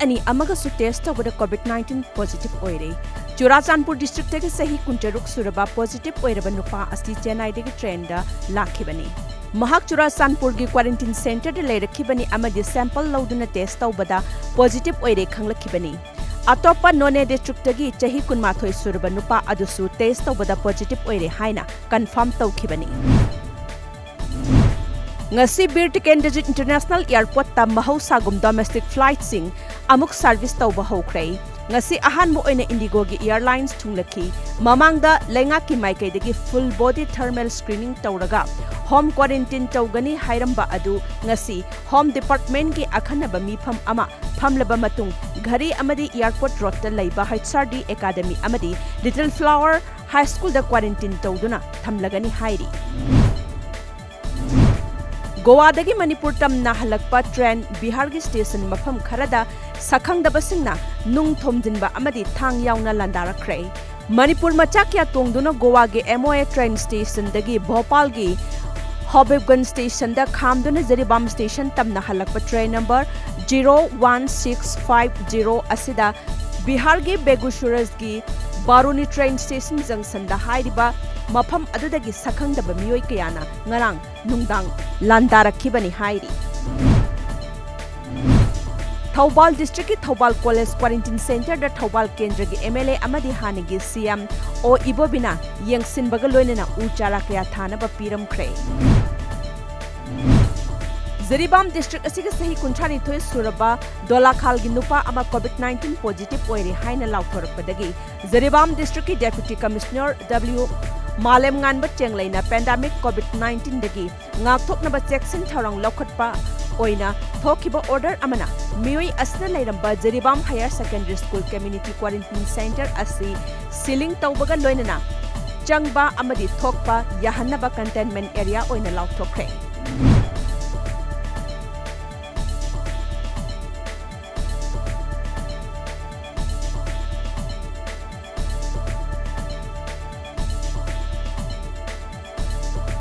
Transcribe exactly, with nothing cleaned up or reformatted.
ꯑꯅꯤ ꯑꯃꯒꯁꯨ test ꯇꯧꯕꯗ COVID nineteen positive ꯑꯣꯏꯔꯦ꯫ ꯆꯨꯔꯥꯆꯥꯟꯄꯨꯔ districtꯇꯒꯤ ꯆꯍꯤ ꯀꯨꯟꯇꯔꯨꯛ ꯁꯨꯔꯕ positive ꯑꯣꯏꯔꯕ ꯅꯨꯄꯥ ꯑꯁꯤ ꯆꯦꯟꯅꯥꯏꯗꯒꯤ trainꯗ ꯂꯥꯛꯈꯤꯕꯅꯤ꯫ ꯃꯍꯥꯛ ꯆꯨꯔꯥꯆꯥꯟꯄꯨꯔꯒꯤ quarantine centreꯗ ꯂꯩꯔꯛꯈꯤꯕꯅꯤ ꯑꯃꯗꯤ sample ꯂꯧꯗꯨꯅ test ꯇꯧꯕꯗ positive ꯑꯣꯏꯔꯦ ꯈꯪꯂꯛꯈꯤꯕꯅꯤ꯫ ꯑꯇꯣꯞꯄ ꯅꯣꯅꯦ districtꯇꯒꯤ ꯆꯍꯤ ꯀꯨꯟꯃꯥꯊꯣꯏ ꯁꯨꯔꯕ ꯅꯨꯄꯥ ꯑꯗꯨꯁꯨ test ꯇꯧꯕꯗ positive ꯑꯣꯏꯔꯦ ꯍꯥꯏꯅ confirm ꯇꯧꯈꯤꯕꯅꯤ꯫ ꯉꯁꯤ ꯕꯤꯔ ꯇꯤꯀꯦꯟꯗ꯭ꯔꯖꯤꯠ International Airportꯇ ꯃꯍꯧꯁꯥꯒꯨꯝ domestic flightꯁꯤꯡ ꯑꯃꯨꯛ service ꯇꯧꯕ ꯍꯧꯈ꯭ꯔꯦ꯫ ꯉꯁꯤ ꯑꯍꯥꯟꯕ ꯑꯣꯏꯅ IndiGoꯒꯤ airlines ꯊꯨꯡꯂꯈꯤ꯫ ꯃꯃꯥꯡꯗ ꯂꯩꯉꯥꯛꯀꯤ ꯃꯥꯏꯀꯩꯗꯒꯤ full body thermal screening ꯇꯧꯔꯒ home quarantine ꯇꯧꯒꯅꯤ ꯍꯥꯏꯔꯝꯕ ꯑꯗꯨ ꯉꯁꯤ Home Departmentꯀꯤ ꯑꯈꯟꯅꯕ ꯃꯤꯐꯝ ꯑꯃ ꯐꯝꯂꯕ ꯃꯇꯨꯡ ꯘꯔꯤ ꯑꯃꯗꯤ airport roadꯇ ꯂꯩꯕ HRD Academy ꯑꯃꯗꯤ Little Flower High Schoolꯗ quarantine ꯇꯧꯗꯨꯅ ꯊꯝꯂꯒꯅꯤ ꯍꯥꯏꯔꯤ꯫ ꯒꯣꯋꯥꯗꯒꯤ ꯃꯅꯤꯄꯨꯔ ꯇꯝꯅ ꯍꯜꯂꯛꯄ train ꯕꯤꯍꯥꯔꯒꯤ station ꯃꯐꯝ ꯈꯔꯗ ꯁꯛꯈꯪꯗꯕꯁꯤꯡꯅ ꯅꯨꯡ ꯊꯣꯝꯖꯤꯟꯕ ꯑꯃꯗꯤ ꯊꯥꯡ ꯌꯥꯎꯅ ꯂꯥꯟꯗꯥꯔꯛꯈ꯭ꯔꯦ꯫ ꯃꯅꯤꯄꯨꯔ ꯃꯆꯥ ꯀꯌꯥ ꯇꯣꯡꯗꯨꯅ ꯒꯣꯋꯥꯒꯤ MOA train stationꯗꯒꯤ ꯚꯣꯄꯥꯜꯒꯤ Habibganj stationꯗ ꯈꯥꯝꯗꯨꯅ Jiribam station ꯇꯝꯅ ꯍꯜꯂꯛꯄ train number zero one six five zero ꯑꯁꯤꯗ ꯕꯤꯍꯥꯔꯒꯤ ꯕꯦꯒꯨꯁꯨꯔꯖꯒꯤ ꯕꯥꯔꯨꯅꯤ train station junctionꯗ ꯍꯥꯏꯔꯤꯕ ꯃꯐꯝ ꯑꯗꯨꯗꯒꯤ ꯁꯛꯈꯪꯗꯕ ꯃꯤꯑꯣꯏ ꯀꯌꯥꯅ ꯉꯔꯥꯡ ꯅꯨꯡꯗꯥꯡ ꯂꯥꯟꯗꯥꯔꯛꯈꯤꯕꯅꯤ ꯍꯥꯏꯔꯤ꯫ ꯊꯧꯕꯥꯜ districtꯀꯤ ꯊꯧꯕꯥꯜ college quarantine centreꯗ ꯊꯧꯕꯥꯜ ꯀꯦꯟꯗ꯭ꯔꯒꯤ MLA ꯑꯃꯗꯤ ꯍꯥꯟꯅꯒꯤ CM ꯑꯣ ꯏꯕꯣꯕꯤꯅ ꯌꯦꯡꯁꯤꯟꯕꯒ ꯂꯣꯏꯅꯅ ꯎ ꯆꯥꯔꯥ ꯀꯌꯥ ꯊꯥꯅꯕ ꯄꯤꯔꯝꯈ꯭ꯔꯦ꯫ ꯖꯤꯔꯤꯕꯥꯝ district ꯑꯁꯤꯒꯤ ꯆꯍꯤ ꯀꯨꯟꯊ꯭ꯔꯥꯅꯤꯊꯣꯏ ꯁꯨꯔꯕ ꯗꯣꯂꯥꯈꯥꯜꯒꯤ ꯅꯨꯄꯥ ꯑꯃ COVID nineteen positive ꯑꯣꯏꯔꯦ ꯍꯥꯏꯅ ꯂꯥꯎꯊꯣꯔꯛꯄꯗꯒꯤ Jiribam districtꯀꯤ Deputy Commissioner W ꯃꯥꯂꯦꯝꯉꯥꯟꯕ ꯆꯦꯡꯂꯩꯅ pandemic COVID nineteenꯗꯒꯤ ꯉꯥꯛꯊꯣꯛꯅꯕ ꯆꯦꯛꯁꯤꯟ ꯊꯧꯔꯥꯡ ꯂꯧꯈꯠꯄ ꯑꯣꯏꯅ ꯊꯣꯛꯈꯤꯕ order ꯑꯃꯅ ꯃꯤꯑꯣꯏ ꯑꯁꯤꯅ ꯂꯩꯔꯝꯕ Jiribam Higher Secondary School Community Quarantine Centre ꯑꯁꯤ sealing ꯇꯧꯕꯒ ꯂꯣꯏꯅꯅ ꯆꯪꯕ ꯑꯃꯗꯤ ꯊꯣꯛꯄ ꯌꯥꯍꯟꯅꯕ containment area ꯑꯣꯏꯅ ꯂꯥꯎꯊꯣꯛꯈ꯭ꯔꯦ꯫